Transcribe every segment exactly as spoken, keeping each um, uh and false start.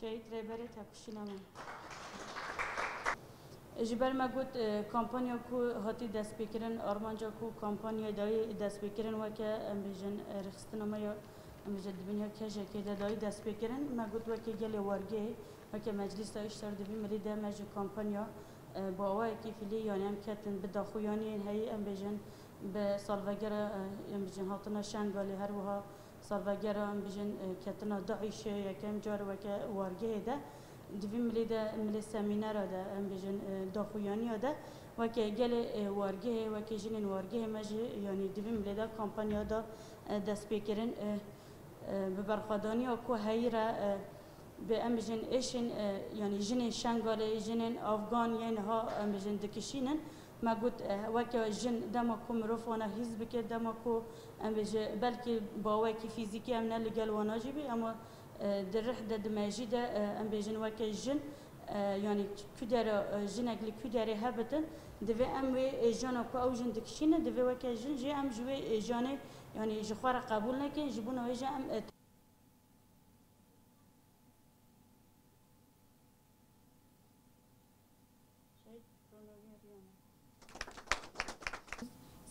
Şehîd Rêberê Tepişîna me. Ji ber me got, e, kampanya ku hatî destpêkirin, armanca ku kampanyayê dayî destpêkirin weke, em bêjin, e, rêxistina me ya, em bêjin di bin ya kejekê de dayî destpêkirin. Me got weke gelê wargehê, weke Meclîsa Îştar di vî milî de me ji kampanya, e, bi awayekî fîlî, yanî em ketin bi daxuyaniyên heyî, em bêjin bi salvegera, e, em bêjin hatina Şengalê, her wiha salvegera, em bêjin, e, ketina DAIŞê, yekem car weke wargehê de, di vî milê de, milê semînera de, em bêjin, e, daxuyaniya de, weke gelê, e, wargehê, weke jinên wargehê me jî, yanî di vî milê de kampanya da, e, destpêkirin, e, e, bi berxwedaniya ku heyî re, e, bi, em bêjin, êşên, e, yanî jinên Şengalê, jinên Afgan yên ha, em bêjin, dikişînin. Me got, e, weke jin dema ku mirov wana hîs bike, dema ku em bêje belkî bi awayekî fîzîkî em ne li gel wana jî bî, ema, e, di rih de, di mejî de, e, em bêjin weke jin, e, yanî kudera, e, jinek li kuderê hebitin, divê em wê êjana ku ew jin dikişîne, divê weke jin jî em ji wê êjanê, yanî ji xwe re qebûl nekin, ji bona wê jî em, e,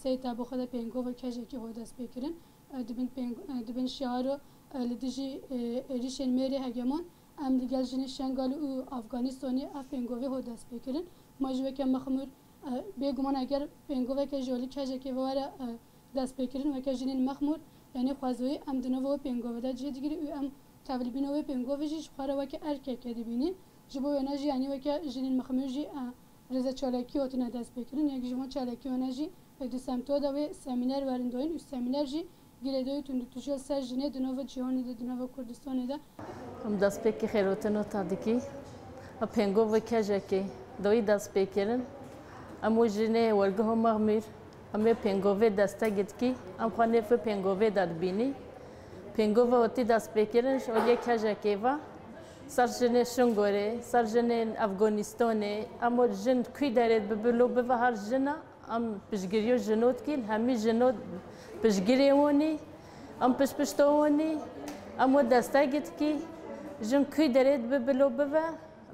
Seyîd Tebo xwe de pêngova kejekê ho dest pê kirin. E, di bin pêng-, e, di bin şiaro, e, li dijî, e, êrîşên mêrê hegemon, em li gel jinê Şengalê û Afganîstanê ev pêngovê ho dest pê kirin. Ma jî weke mixmûr, e, bêguman eger pêngoveke ji holî kejekê ve were, e, dest pê kirin, weke jinên mixmûr, yanî xwezayî, em di nava wê pêngove de cih digirî û em tevlîbîna wê pêngovê jî ji xwe re weke erkeke dibînî. Ji bo wêne jî, yanî weke jinên mixmûr jî, e, rêze çalakî hatine dest pê kirin. Yek ji van çalakî wêne jî, e, di semto de wê semîner werin dayîn û semîner jî girêdayî û tundûtîjiya li ser jinê di nava cîhanê de, di nava Kurdistanê de. Em destpêkî xêrotina te dikî. Em pêngov û kejekê dawî dest pê kirin. Em û jinê wergeha Mexmîr, em ê pêngovê destek dikî. Em xwe nêv pêngovê de dibînî. Pêngova hatî dest pê kirin ji aliyê kejekê ve. Ser jinê Şingorê, ser jinên Efganistanê, em û jin kû derê dibe, bilo bibe her jina. Em piştgiriyo jino dikîn, hemî jino piştgirê wan î, em pişt pişta wan î, em we destek dikî, jin kû derê dibe bilo bive,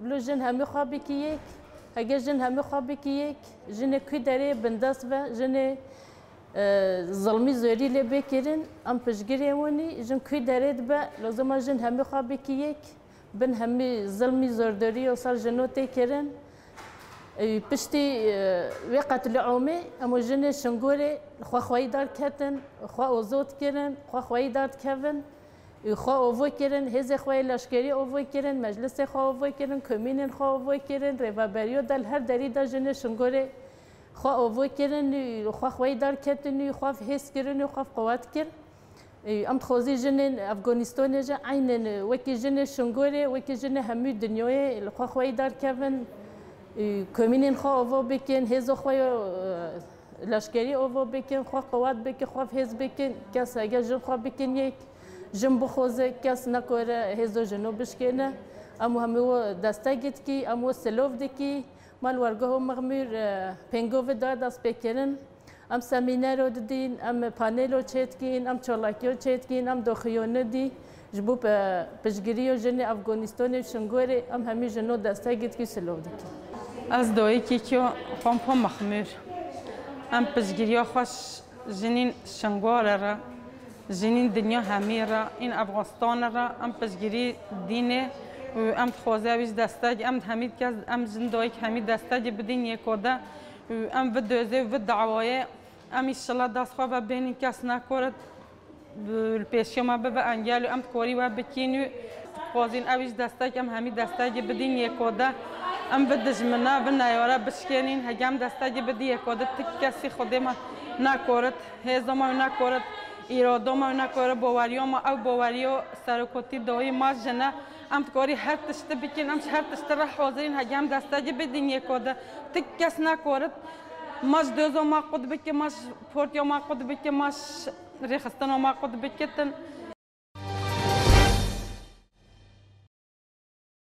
bilo jin hemî xwe bikî yek, hege jin hemî xwe bikî yek, jinê kû derê bindest ve, jinê, e, zilmî zorî lê bê kirin, em piştgirê wan î, jin kû derê dibe, lozima jin hemî xwe bikî yek. Bin hemî zilmî zordorî yo ser jino tê kirin. Û piştî, e, wê qetlîamê em û jinê Şingorê li xwe xweyî derketin, xwe ozod kirin, xwe xweyî derdikevin. Û xwe ovo kirin, hêzê xwe yê leşkerî ovo kirin, meclisê xwe ovo kirin, komînên xwe ovo kirin, rêveberiyo de li her derî de jinê Şingorê xwe ovo kirin û xwe xweyî derketin û xwe hêz kirin û xwe qewet kir. Û em dixwazî jinên Efganistanê jî eynên wekî jinê Şingorê, wekî jinê hemû dinyayê li xwe xweyî derkevin. Û komînên xwe ava bikin, hêzo xwe ya, e, leşkerî ava bikin, xwe qewet bikin, xwe hêz bikin. Kes hege jin xwe bikin yek, jin bixwaze, kes nekore hêzo jino bişkêne. Em û hemû we destek dikî, em we silov dikî. Me li wergeha Mexmûr, e, pêngovê da dest pê kirin. Em semînero didîn, em panelo çêdikîn, em çalakiyo çêdikîn, em doxiyonê dî ji bo pe-, piştgiriyo jinê Efganistanê û Şingorê, em hemî jino destek dikî, silov dikî. Ez doyekî kiyo xwe pê Mexmûr. Em piştgiriya xwe ş-, jinîn Şingorê re, jinîn dinya hemî re, în Efganistanê re, em piştgirî dînê û em dixwaze wî destek, em hemî kes, em jin doyek hemî destekê bidîn yêko de. Û em vi dozê, vi dawayê, em înşallah dest xwe ve bênîn kes nekorit, bi, li pêşiya me bibe engel û em dikorî we bikîn û dixwazîn ew jî destek, em hemî destekê bidîn yêko de. Em vi dijmina, vi neyara bişkênîn, hege em destekê bidî yêko de, ti kesî Xwedê me nekorit, hêza me wî nekorit, îrada me wî nekorit, baweriya me, ew baweriya serokotî dawî me jine. Em dikorî her tiştî bikîn, em ji her tiştî re hazirîn, hege em destekê bidîn yêko de. Ti kes nekorit, me ji doza me qut bike, me ji portiya me qut bike, me ji rêxistina me qut bikitin.